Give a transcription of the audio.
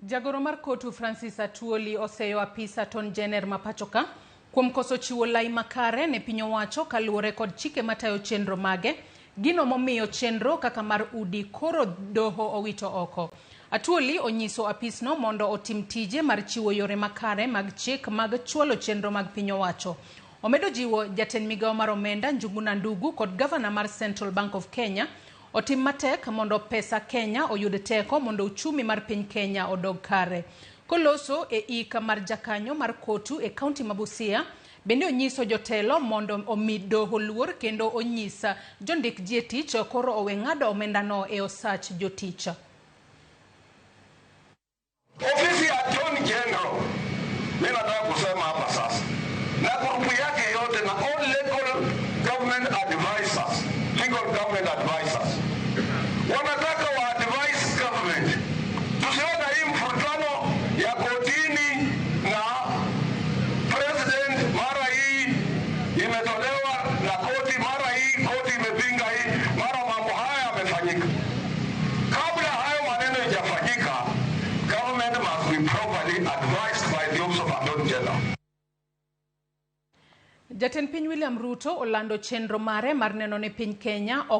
Jagoro mar COTU Francis Atwoli oseyo apis Attorney General ma pachoka kuom koso chiwo lai makare ne piny owacho kaluwore kod chike matayo chenro mage, gino momiyo chenro kaka mar udi koro doho owito oko. Atwoli onyiso apisno mondo otim tije mar chiwo yore makare mag chik mag chwalo chenro mag piny owacho. Omedo jiwo jatend migawo mar omenda Njuguna Ndugu kod gavana mar Central Bank of Kenya otim matek mondo pesa Kenya oyud teko mondo uchumi mar piny Kenya odog kare. Koloso e ik mar jakanyo mar COTU e kaunti ma Busia, bende onyiso jotelo mondo omi doho luor kendo onyis jondik ji e tich koro owe ng'ado omendano e osach jotich. Ofisi ya Attorney General, mimi nataka kusema hapa sasa, na grupu yake yote na all legal government advisors, legal government advisors wanataka wa advise government, tusiwe na hii mvurutano ya kotini na president, mara hii imetolewa na koti, mara hii koti imepinga hii, mara mambo haya yamefanyika. Kabla hayo maneno ijafanyika, government must be properly advised by the Office of Attorney General. Jatend piny William Ruto olando chenro mare mar neno ni piny Kenya ok